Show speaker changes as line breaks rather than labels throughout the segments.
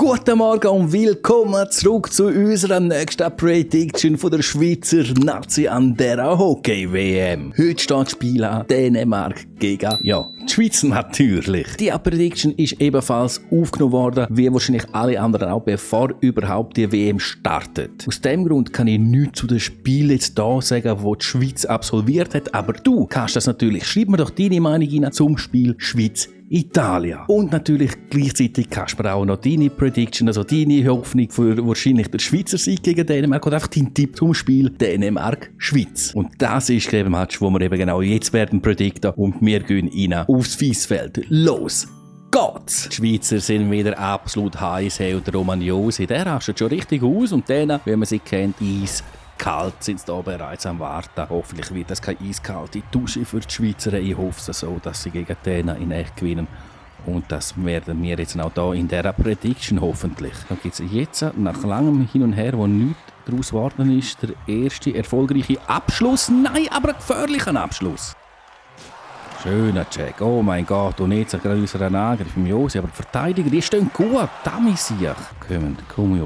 Guten Morgen und willkommen zurück zu unserer nächsten Prediction von der Schweizer Nazi an der Hockey-WM. Heute steht das Spiel an Dänemark gegen, die Schweiz natürlich. Die Prediction ist ebenfalls aufgenommen worden, wie wahrscheinlich alle anderen auch, bevor überhaupt die WM startet. Aus dem Grund kann ich nichts zu den Spielen jetzt hier sagen, wo die Schweiz absolviert hat, aber du kannst das natürlich. Schreib mir doch deine Meinung rein zum Spiel Schweiz-Italien. Und natürlich gleichzeitig kannst du mir auch noch deine Prediction, also deine Hoffnung für wahrscheinlich den Schweizer Sieg gegen Dänemark oder einfach deinen Tipp zum Spiel Dänemark-Schweiz. Und das ist der Match, wo wir eben genau jetzt werden predikten und wir gehen rein aufs Fiesfeld. Los geht's! Die Schweizer sind wieder absolut heiß und der Romagnosi, der rastet schon richtig aus und denen, wie man sie kennt, kalt sind sie da bereits am Warten. Hoffentlich wird das keine eiskalte Dusche für die Schweizer. Ich hoffe es so, dass sie gegen denen in echt gewinnen. Und das werden wir jetzt auch hier in dieser Prediction hoffentlich. Da gibt es jetzt nach langem Hin und Her, wo nichts daraus geworden ist, der erste erfolgreiche Abschluss. Nein, aber einen gefährlichen Abschluss. Schöner Check, oh mein Gott, und jetzt gerade unser Angriff im Josi, aber die Verteidiger, die stehen gut, Damisiach. Komm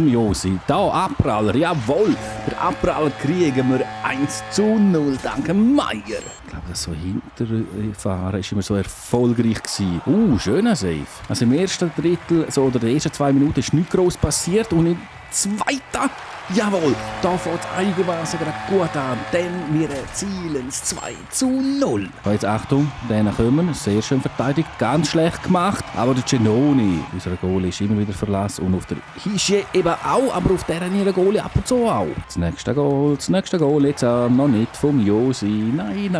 Josi, da Abpraller, jawohl, der Abpraller kriegen wir 1:0, danke Meier. Ich glaube, das so hinterfahren ist immer so erfolgreich gewesen. Schöner Save. Also im ersten Drittel, so oder den ersten 2 Minuten ist nichts gross passiert und im zweiten, jawohl, da fängt es einigermaßen gerade gut an, denn wir erzielen es 2:0. Jetzt Achtung, denen kommen, sehr schön verteidigt, ganz schlecht gemacht, aber der Genoni, unser Goalie, ist immer wieder verlassen und auf der Hische eben auch, aber auf deren ihre Goalie ab und zu auch. Das nächste Goal, jetzt noch nicht vom Josi, nein.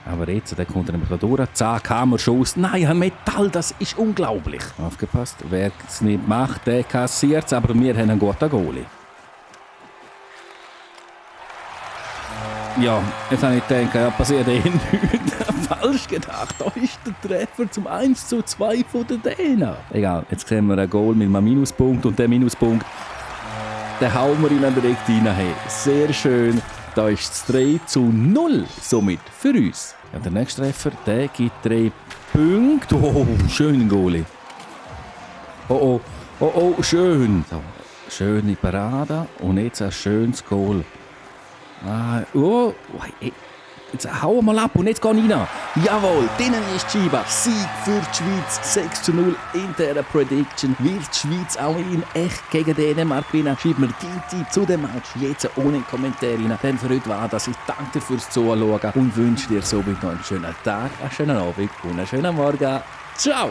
Aber jetzt, der kommt nämlich da durch, zack, Hammerschuss, nein, Metall, das ist unglaublich. Aufgepasst, wer es nicht macht, der kassiert es, aber wir haben einen guten Goalie. Ja, jetzt habe ich gedacht, passiert nichts. Falsch gedacht, da ist der Treffer zum 1:2 von den Dänen. Egal, jetzt sehen wir ein Goal mit einem Minuspunkt und der Minuspunkt, den hauen wir ihn direkt rein. Hey, sehr schön, da ist es 3:0, somit für uns. Ja, der nächste Treffer, der gibt 3 Punkte. Oh, schön Goalie. Oh, schön. So, schöne Parade und jetzt ein schönes Goal. Jetzt hauen wir mal ab und jetzt gehen wir rein. Jawohl, drinnen ist die Scheibe. Sieg für die Schweiz, 6:0 in der Prediction. Will die Schweiz auch in echt gegen Dänemark gewinnen? Schreib mir deinen Tipp zu dem Match jetzt ohne Kommentare rein. Denn für heute war das. Ich danke dir fürs Zuschauen und wünsche dir somit noch einen schönen Tag, einen schönen Abend und einen schönen Morgen. Ciao!